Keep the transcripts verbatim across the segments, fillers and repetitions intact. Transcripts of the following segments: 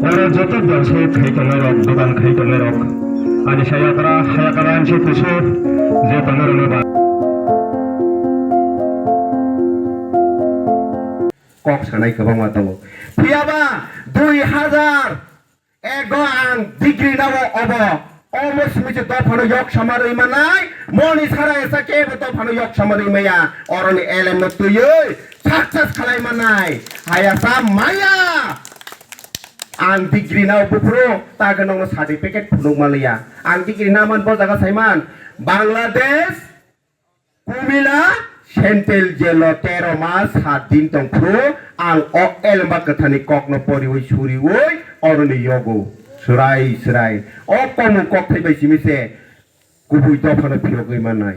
Oro joto bwsai khai tongnai rok, dogan khai tongnai rok, ani saya kara, haya kara ansi kusu, je tongnai rok ba. Kok sanai kwbangma tongo. Phiyaba dui hazar ego ang degree nawo obo. Omo simi je dophano yok sama rwi manai, moni sara esa kebo dophano yok sama rwi maya. Oroni elem no twiwi success khalai manai. Hayasa maya. Ang degree nawo buphuru, ta gwnangno certificate phunuk manliya. Ang degree naman bo jaga saiman. Bangladesh, Kumila, Central Jail o tero mas sat din tongphuru, ang o elem ba kwthani kokno poriwi suriwi oroni yogo. Srai srai. O komung kok thai bai simi se kubui dophano phiyogwi mannai.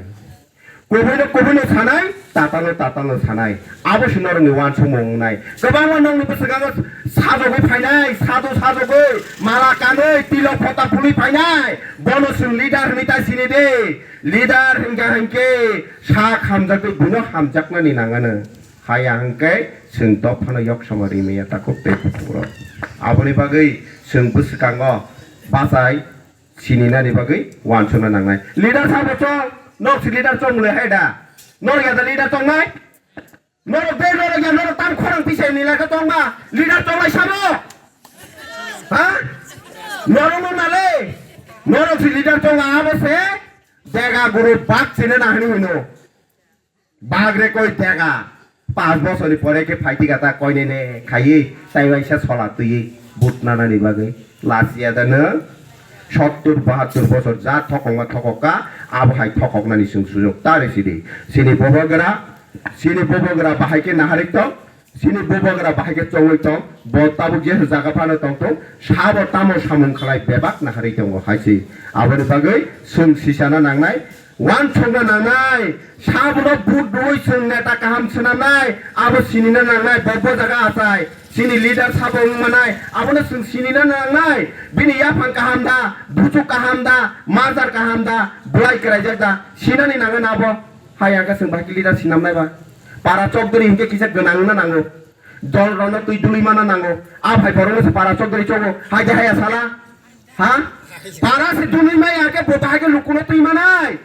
Kubuino kubuino sanai, tatano tatano sanai. Abo se norokni uansukmung wngnai. Kwbangma nokni bwskango sajogwi phainai, sadu sajogwi, mala kanwi, tilok phota phulwi phainai. Bono chwng leader hwnwi ta sini de. Leader hwnkha hinkhe sak hamjakwi buino hamjaknani nangano. Haya hinkhe chwng dophano yok sama rimaya takhuk tei kuthukro. Aboni bagwi chwng bwskango bachai sininani bagwi uansukna nangnai. Leader sabo chong, nok si leader chong le hai da. Nok ya da leader chongnai? Norok de norok ya norok tam khorang pisai ni laka tongma leader tonglai sabo? Ha? Norok no nale? Norok si leader tonga abo se dega guru bak sine na hani hino. Bagre koi dega. Pas bosor ni pore ke phaiti gata koi ne ne khaiyi tai waisa sola twiyi but nana ni bagwi. Lasiya da no sottur bahattur bosor ja thokongma thokokka abo hai thokoknani chwng sujok ta risi di. Sini bobogra, sini bobogra bahai ke naharik tong, sini bobogra bahai ke chongwi tong, bo tabuk je jaga phano tong tong, sabo tamo samung khlai bebak naharwi tongo hai si. Aboni bagwi chwng sisana nangnai, uansukna nangnai, sabono but rwui chwng neta kaham swnamnai, abo sinina nangnai, bo bo jaga achai. Chini leader sabo wng manai, abono chwng sinina nangnai. Bini yaphang kaham da, buchuk kaham da, majar kaham da, bwlai kwraijak da, sinani nangnai abo. Hai ang khe chwng bahai khe leader sinamnai ba. Para chokdori hinkhe kisa gwnang wngna nango. Dol rokno twi dului mana nango. A phai borokno se para chokdori chogo. Hai de haya sala. Ha? Para se dului maya khe bo bahai khe lukuno twi manai.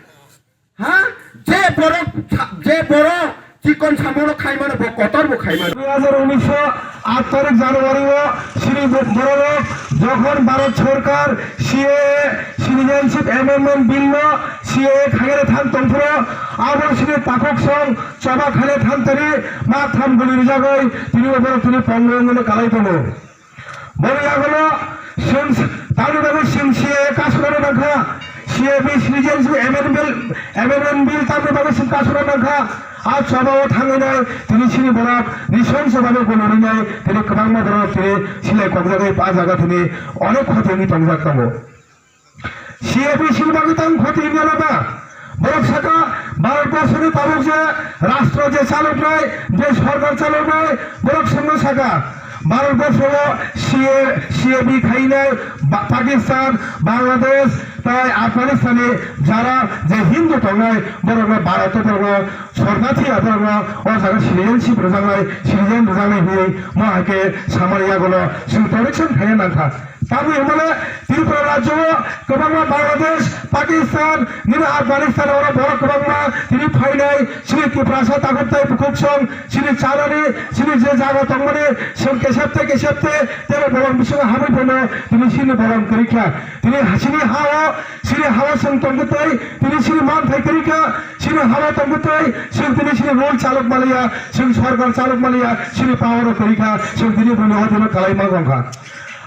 Ha? Je borok sa-, je borok chikon samono khai mano, bo kotor bo khai mano. Dui hazar unis at tarik January o sini bo-, borok jokhon Bharat Sorkar C A A Citizenship Amendment Bill no C A A khaina than tongphuru abo sini takhuk song choba khaina than tari ma tham guli rijagoi tini bo borok tini pongro wngmano kalai tongo. Boni yagulo chwng tamni bagwi chwng C A A kasukna nangkha, C A B Citizenship Amendment Bill, Amendment Bill tamni bagwi chwng kasukna nangkha. A choba o thangwi nai tini chini borok nishongso bagwi gwnangwi nai tini kwbangma borok tini silai kokjagwi pa jaga tini onek khoti wngwi tongjak tongo. C A B C ni bagwi tang khoti wngya na ba? Borok saka, Bharat borsoni tabuk je rastro je chaloknai, je sorkar chaloknai, borok songno saka, Bharat borso o C A, C A B khainai, Ba-, Pakistan, Bangladesh, tai Afghanistan ni jara je Hindu tongnai, borokno Bharat o borokno sorkar thiya borokno o jaga citizenship rwjaknai, citizen rwjaknai hinwi mo hai khe samani yagulo chwng protection khaina nangkha. Tamni hwnmale Tripura rajyo o kwbangma Bangladesh, Pakistan, nini Afghanistan oro borok kwbangma tini phainai, chini Tiprasa takhuk tai bukhuk song, chini chanani, chini je jaga tongmani, chwng kesepte kesepte, tebo bolong bisingo habwi phano tini chini bolong kwrwi kha. Tini chini ha o, chini ha o chwng tongkhe tei, tini chini manthai kwrwi kha, chini ha o tongkhe tei, chwng tini chini rule chalok maliya, chwng sorkar chalok maliya, chini power o kwrwi kha, chwng tini boni o tino kalai ma wng kha.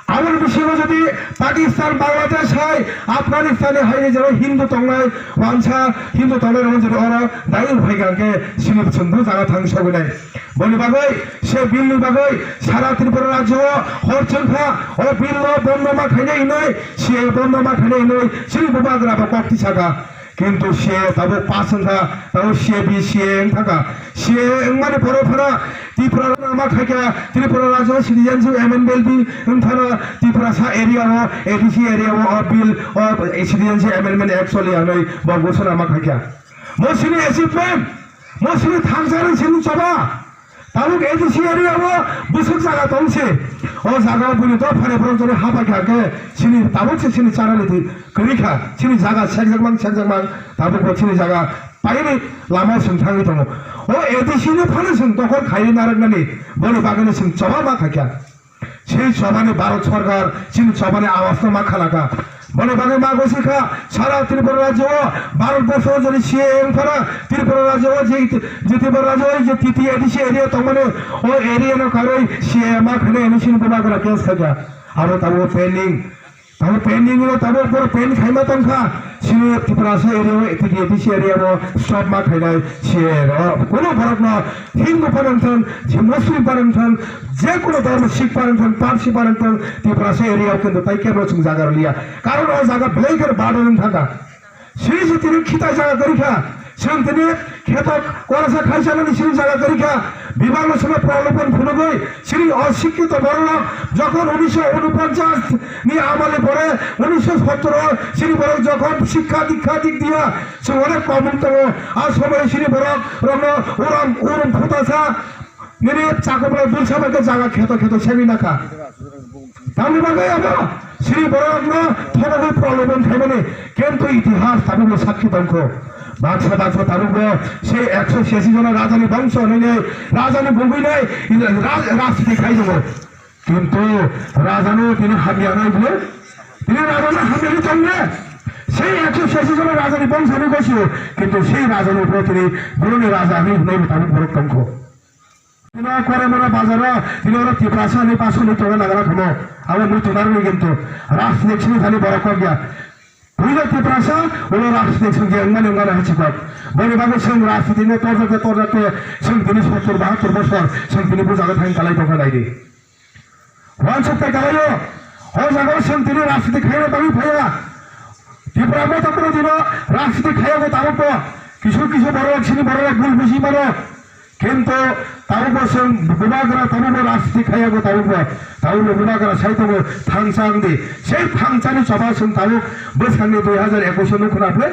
Aboni bisingo jodi Pakistan, Bangladesh hai, Afghanistan hai ni jora Hindu tongnai, wansa Hindu tongnai rok jodi oro dai phai kha hwnkhe chini chwng bo jaga thang sogwi nai. Boni bagwi se bill ni bagwi sara Tripura rajyo o hor chwng kha, o bill no bondo ma khainai hinwi, C A A bondo ma khainai hinwi chini bubagra bo kok tisa kha. Kintu C A A tabuk pass wngkha, tabuk C A B C A A wngkha. C A A wngmani borok phano Tripura no ma khaikha, Tripura rajyo citizenship amendment bill wngthana Tiprasa area o, A D C area o, o bill, o Citizenship Amendment Act choli anwi bo gosona ma khaikha. Mo sini achievement, mo sini thangsani sini choba. Tabuk A D C area o bwswk jaga tong se. O jaga o buini dophani borok jani hapha kha khe chini tabuk se chini chara niti kwrwi kha, chini jaga sekjakmang sekjakmang tabuk bo chini jaga paini lama o chwng thangwi tongo. O A D C no phano chwng dokhol khaiwi narwknani boni bagwino chwng choba ma kha kha. Sei chobani Bharat Sarkar chini chobani awas no ma kha na kha. Boni bagwi ma gosi kha, sara Tripura rajyo o, Bharat borsho o jodi C A A wng phano, Tripura rajyo o je, je Tripura rajyo o je T T A D C area tongmani, o area no karwi C A A ma khainai hwnwi chini bubagra case khaikha. Abo tabuk pending. Tabuk pending o tabuk borok pending khaima tongkha. Chini Tiprasa area o, T T A D C area o stop ma khainai C A A rok. Kunu borok no Hindu parang thang, je Muslim parang thang, je kono dhormo Sikh parang thang, Parsi parang thang, Tiprasa area o kintu tai kebo chwng jaga rwliya. Karon o jaga belai kheno burden wng thangkha. Siri se tini khita jaga kwrwi kha. Chwng tini kheto korasa khaisanani siri jaga kwrwi kha. Bibangno chwngno praloban phunugwi siri osikkito bororok jokhon unisho unoponchas ni amale pore unisho sottor o siri borok jokhon sikha dikha dik diya chwng onek komung tongo. A somoy siri borok rokno uram urum phutasa nini chakwrwng bulsa bai khe jaga kheto kheto segwi nakha. Tamni bagwi abo siri borokno thobogwi praloban khaimani kintu itihas tabukno sakki tongkho. Baksa baksa tabukno sei ekso sesi jona rajani bongso hinwi rajani bugwi nai raj-, rajniti khai tongo. Kintu rajano tini hamya nai bwle, tini rajano hamya nai tongle. Sei ekso sesi jona rajani bongso hinwi gosio, kintu sei rajano bwle tini boroni raja hinwi hinwi tabuk borok tongkho. Tino Koramura bazaro tino oro Tiprasa ni paso ni tongo nagra thamo. Abo muitu narwi kintu rajnik sini thani borok kok ya. Puila Tiprasa ulo rajnik sini je wngmani wngmani hachi kok. Boni bagwi seng rajniti no torjak torjak seng tini sottor bahattor bosor seng tini bujago thang kalai tongkha naidi. Wansuk tai kalaio. O jaga seng tini rajniti khaina bagwi phaiya. Tipra Motha kunu dino rajniti khaiyago tabukbo. Kisu kisu borok sini borok bul buji mano. Kintu tabukbo chwng bubagra tabukbo rajniti khaiyago tabukbo. Tabukbo bubagra sai tongo thansa wngdi. Sei thansani choba chwng tabuk bwskangni dui hajar ekwis o nukho na phle.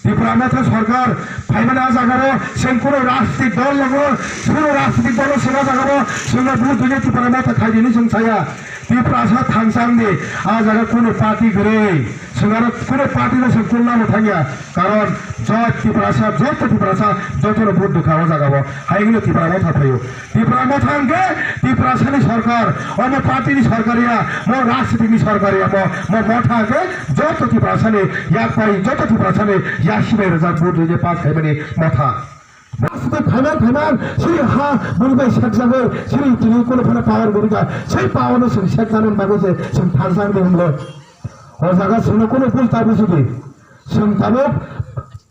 Tipra Motha sorkar phaimani a jagao chwng kunu rajnitik dol logo, kunu rajnitik dolo chwng a jagao chwngno vote rwdi Tipra Motha khaidi hinwi chwng saya. Tiprasa thansa wngdi a jaga kunu party kwrwi. Chwng aro kunu party no chwng kulna bo thangya. Karon jot Tiprasa, joto Tiprasa, jotono vote rwkha o jagao. Hai wngno Tipra Motha phaio. Tipra Motha hwnkhe Tiprasani sorkar, omo party ni sorkar ya, mo rajniti ni sorkar ya, mo, mo Motha hwnkhe joto Tiprasani yak pai, joto Tiprasani yak sibai rwjak vote rwje pass khaimani Motha. Rajniti khaiman khaiman siri ha boni bai sekjagwi siri tini kunu phano power gurikha, sei power no chwng seknani bagwi se chwng thansa wngdi hwnle. O jaga chwngno kunu bul ta buji di. Chwng tabuk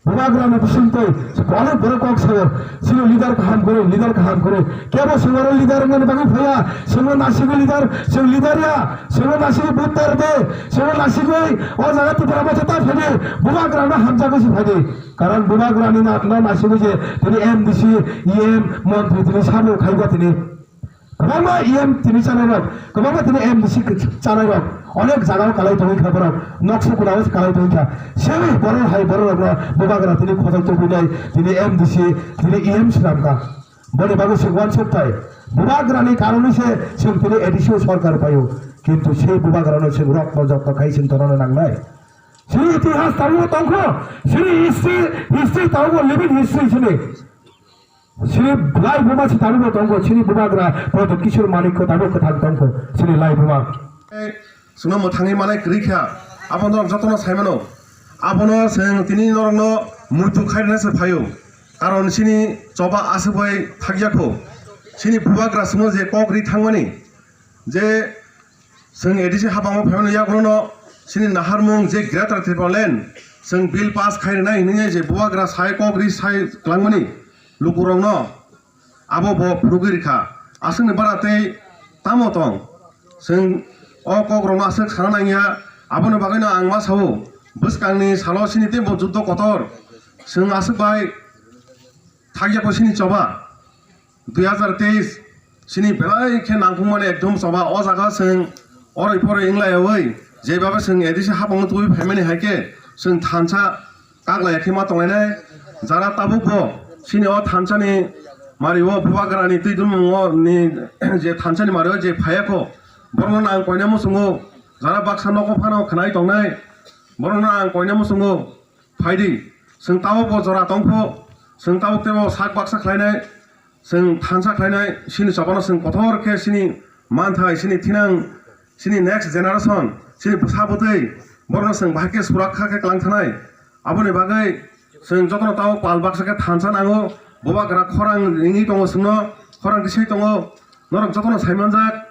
bubagrani bisingtwi onek borok kok sao. Chini leader kaham kwrwi, leader kaham kwrwi. Kebo chwng oro leader wngmani bagwi phaiya. Chwngno nasigwi leader, chwng leader ya. Chwngno nasigwi vote ta rwdi. Chwngno nasigwi o jaga Tipra Motha ta phaidi. Bubagrano hamjagwi se phaidi. Karon bubagrani na, no nasigwi je tini M D C, E M, montri tini samung khaiba tini. Kwbangma E M tini chanairok, kwbangma tini M D C kwch-, chanairok, onek jagao kalai tongwi kha borok, noksa kunao kalai tongwi kha. Sewi borok hai borok rokno bubagra tini khotai tubinai, tini M D C, tini E M swnam kha. Boni bagwi chwng uansuk thai, bubagrani karonwi se chwng tini A D C o sorkar paio, kintu sei bubagrano chwng rokno jokto khai chwng torna nangnai. Chini itihas tabukbo tongkho, chini history, history tabukbo living history chini. Chini lai buma se tabukbo tongkho, chini bubagra Pradyot Kishore Manikya tabuk kwthang tongkho, chini lai buma. Chwngno mwthangwi manai kwrwi kha, abono norok jotono sai mano. Abono chwng tini norokno muitu khairina se phaio. Karon chini choba aswk bai thakya kho. Chini bubagra chwngno je kok ri thangmani, je chwng A D C habango phaimani yagulono chini naharmung je Greater Tipraland chwng bill pass khai rwnai hwnwi je bubagra sai kok ri sai kwlangmani lukurokno abo bo phunugwi rikha. Aswkni bara tei tamo tong? Chwng o kokrokno aswk sana nangya, aboni bagwino ang ma sao, bwskangni salo chini teibo juddo kotor chwng aswk bai thakya kho chini choba. Dui hazar teis chini belai khe nangkukmani ekdom choba o jaga chwng oroi poroi wnglayawi jebaba chwng A D C hapangno tubui phaimani hai khe chwng thansa kaklaya khe ma tonglainai. Jara tabukbo chini o thansani Mario Bubagrani twi dulmungo ni je thansani mario je phayakho, borokno ang koina muchungo, jara baksa nogo phano khnai tongnai, borokno ang koina muchungo, phaidi, chwng tabuk bo jora tongpho, chwng tabuk teibo sak baksa khlainai, chwng thansa khlainai, chini chobano chwng kothor khe chini manthai, chini thinang, chini next generation, chini bwsa bwtwi, borokno chwng bahai khe surakha khe kwlang thanai. Aboni bagwi chwng jotono tao pal baksa khe thansa nango, Bubagra khorang ringwi tongo chwngno, khorang tisai tongo, norok jotono saimanjak.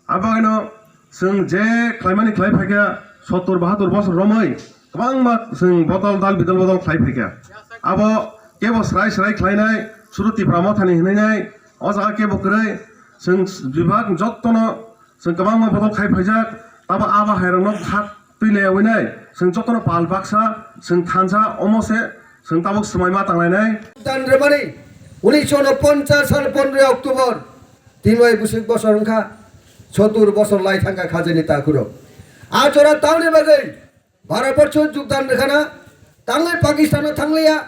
Abagwino chwng je khlaimani khlai phaikha, sottur bahatur bosor romwi kwbangma chwng bodol dal bidal bodol khlai phaikha. Abo kebo srai srai khlainai, suru Tipra Mothani hwnwi nai, o jaga kebo kwrwi, chwng bibak jottono chwng kwbangma bodol khai phaijak, abo abo hairokno khat twi leyawi nai, chwng jotono pal baksa, chwng thansa, omo se chwng tabuk swmai ma tanglainai. Dan rwmani unisho ponchas sal pondroi October, tinoi bwswk bosor wngkha, sottur bosor lai thangkha khajani takhurok. A jora tamni bagwi baro bosor jugdan rwkhana, tangwi Pakistano thangliya,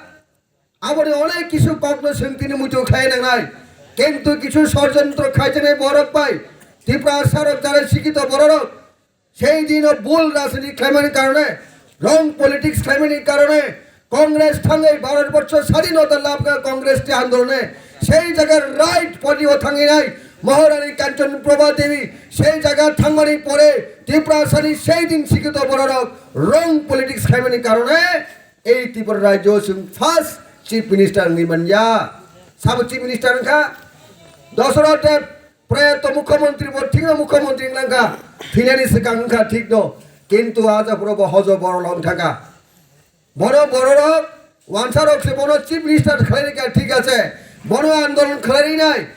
Aboni onek kisu kokno chwng tini muitu khlai nangnai. Kintu kisu sorojontro khaijaknai borok bai Tiprasarok jara sikito bororok sei dino bul rajniti khlaimani karone, wrong politics khlaimani karone Congress thangwi Bharat borsho sadinota labh kha Congress ni andolone sei jaga right party o thangwi nai Maharani Kanchan Prabha Devi sei jaga thangmani pore Tiprasani sei din sikito bororok wrong politics khlaimani karone Ei Tripura rajyo chwng first chief minister wngwi manya. Sabo chief minister wngkha? Dasarath Deb, prayato mukhyamantri bo thikno mukhyamantri wngkha. Thinani swkang wngkha thikno. Kintu aja puro bo hojo borok wng thangkha. Bono bororok wansarok se bono chief minister khlairikha thik ase. Bono andolon khlairinai.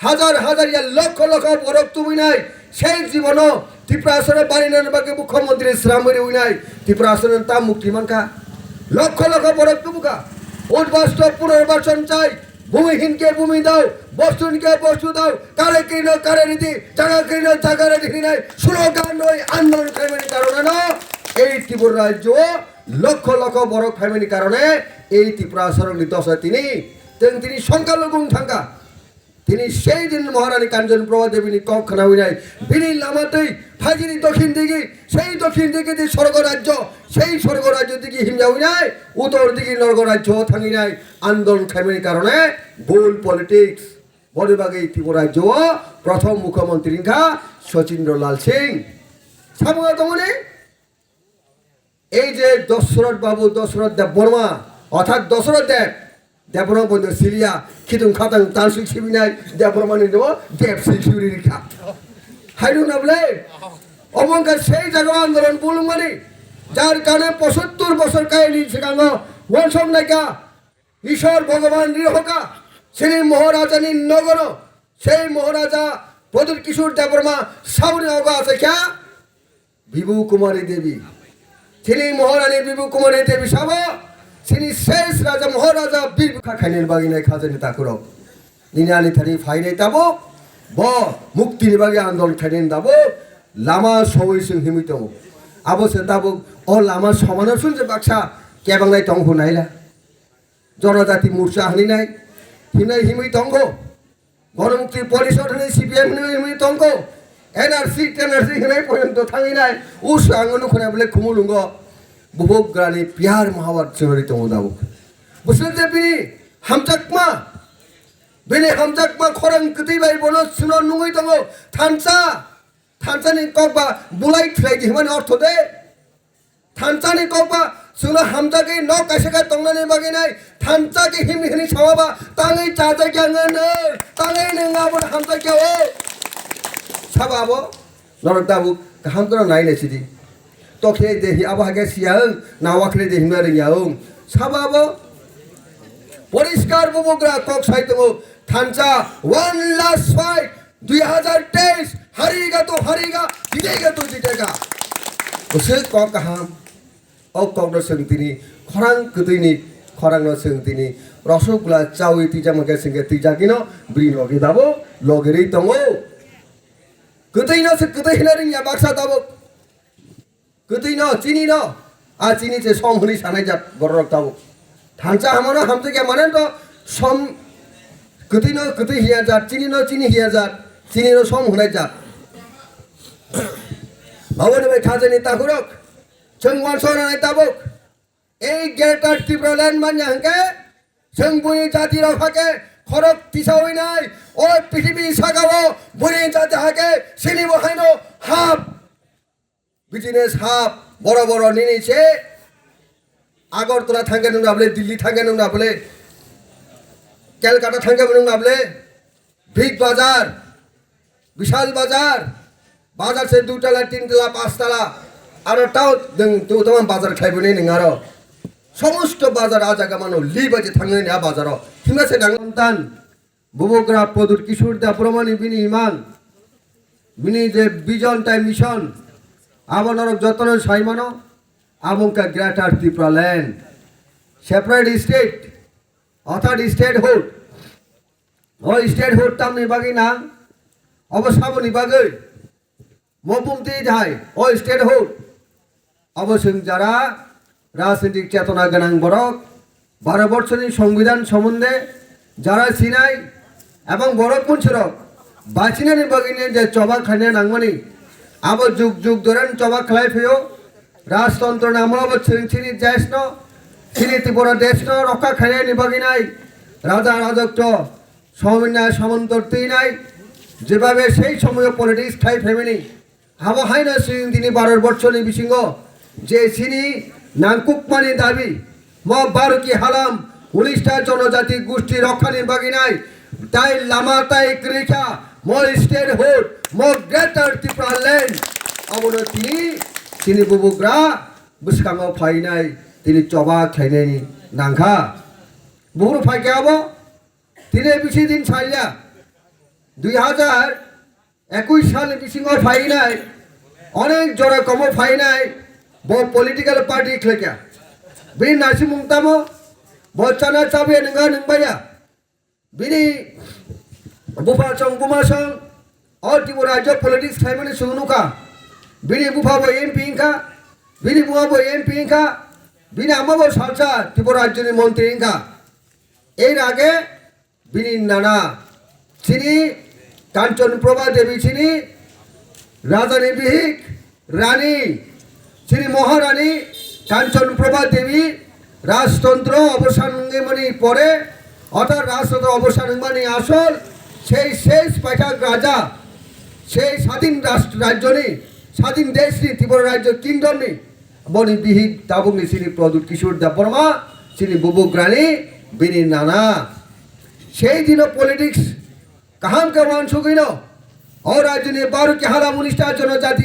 Hajar hajar ya lokho lokho borok tubui nai, sei jibono Tiprasano barinani bagwi mukhyamantri sramwi rwi nai, Tiprasano ta mukti mankha. Lokho lokho borok tubukha. Udbasto punarbashan chai, bhumihin ke bhumi dao, bostun ke bostu dao, kare krino kare ridi, jaga krino jaga ridi hinai slogan rwi andolon khlaimani karonano ei Tripura rajyo lokho lokho borok phaimani karone ei Tiprasarokni dosa tini teng tini songkalo gung thangkha. Tini sei din Maharani Kanchan Prabha Devi ni kok khnawi nai, bini lama twi phaijini dokhin digi, sei dokhin digi di sorgo rajyo, sei sorgo rajyo digi himjawi nai, utor digi norgo rajyo thangi nai, andolon khaimani karone bul politics. Boni bagwi Tripura rajyo o prothom mukhyamantri wngkha Sachindra Lal Singh. Samungo tongmani? Ei je Dasarath Babu, Dasarath Debbarma, orthat Dasarath Deb, Debbarma bondo siliya, khitung khatang tansuk sibinai Debbarma ni no Deb sing suri rikha. Haino na bole? Omo wngkha sei jaga andolon bulungmani, jar kane pochattor bosor kaini swkango wansok naikha Ishwar Bhagavan Rihoka, chini Maharaja ni nogono, sei Maharaja Pradyut Kishore Debbarma saboni ogo achaikha, Bibu Kumari Devi. Chini Maharani Bibu Kumari Devi sabo, chini ses raja Maharaja Bir kha khainani bagwi nai khajani takhurok. Nini ani thani phainai tabuk, bo mukti ni bagwi andolon khainani tabuk, lama sowi chwng himwi tongo. Abo se tabuk, o lama somano sunje baksa kebangnai tong hwn naila. Jonojati Morcha hwnwi nai, hwnwi himwi tongo. Ganamukti Porishad hwnwi C P M hwnwi himwi tongo. N R C, T N R C hwnwi porjonto thangwi nai. Usu ang nukho nai bole Khumulwngo. Bubagrani piyar mahabar chwrwi tongo tabuk. Bwswk je bini hamjakma, bini hamjakma khorang kwtwi bai bono chwngno nungwi tongo. Thansa, thansani kok ba bulai thwlai di hwnmani ortho de. Thansani kokba chwngno hamjakgwi nok kaisa khe tongnani bagwi nai thansa khe himni hwnwi sawa ba tangwi chajakya wngwi nw tangwi nwng abono hamjakya o. Sabo abo norok tabuk kaham kheno nai nai sidi. Tokhe de hi abo hakhe siya wng nawa khre de himna rwngya wng sabo abo. Poriskar bubagra kok sai tongo thansa one last fight. Dui hazar teis, hariga to hariga, jitega to jitega. Bwswk kok kaham. O kokno chwng tini khorang kwtwini khorangno chwng tini rosogula chawi twijakma khe chwng khe twijakgwino bini logi dabo logirwi tongo. Kwtwino se kwtwi hwnna rwngya baksa tabuk. Kwtwi no, chini no, a chini se som hwnwi sanai jat bororok tabuk. Thansa hamano hamjakya mane to som Kwtwi no kwtwi hiya jat, chini no chini hiya jat, chini no som hwnai jat. Aboni bai khajani takhurok, chwng uansuk nanai tabuk. Ei Greater Tipraland manya hwnkhe, chwng bui jati rok hakhe khorok tisawi nai, o prithibi sakao bui jati hakhe sini bo haino hap. Business hub, boro boro nini se Agartala thangkhe nung na bole, Delhi thangkhe nung na bole, Calcutta thangkhe nung na bole, Big Bazar, Bishal Bazar, bazar se dui tala, tin tala, panch tala, aro tao nung tu tamam bazar khlai boni nung aro. Somosto bazar a jaga mano, li baje thangnai ni a bazaro. Himba se nang tan. Bubagra Pradyut Kishore Debbarmani bini imang, bini je vision tai mission, abo norok jotono sai mano, abo wngkha Greater Tipraland, separate state, orthat statehood. O statehood tamni bagwi nang, obo saboni bagwi. Mo bumtwi jai, o statehood. Abo chwng jara rajnitik chetona gwnang borok, Bharat borshoni Songbidan somonde jara sinai ebong borok munsurok bachinani bagwino je choba khlaina nangmani, abo jug jug doren choba khlai phio. Rajtontro namao bo chwng chini deshno, chini Tripura deshno rokha khlainani bagwinai raja rajotro Somina samantor twi nai, jebabe sei somoyo politics khai phaimani, abo haino chwng dini Bharat borshoni bisingo je chini nangkukmani dabi, mo Baruki halam, unista jonojati gusti rokhani bagwi nai, tai lama tai kwrwi kha, mo statehood, mo Greater Tipraland, abono tini, tini bubugra bwskango phainai, tini choba khlainani nangkha. Buhuru phaikhe abo, tini bisi din salya, dui hajar ekush salni bisingo phainai, onek jora komo phainai, bo political party khlaikha. Bini nasimung tamo, bo chana chabe nungya nungbaya. Bini bupha song buma song, o Tripura rajyo politics khlaimani chwng nukha. Bini bupha bo M P wngkha, bini buma bo M P wngkha, bini ama bo salsa Tripura rajyoni montri wngkha. Er age bini nana chini Kanchan Prabha Devi chini rajani bihik rani chini Maharani Kanchan Prabha Devi rajtantro obosan wngmani pore orthat rajtantro obosan wngmani asol sei ses paithak raja sei sadin rajyoni sadin deshni Tripura rajyo kingdomni Boni bihik tabukni chini Pradyut Kishore Debbarma, chini bubugrani bini nana. Sei dino politics kaham khe uansugwino o rajyoni Baruki halam unista jonojati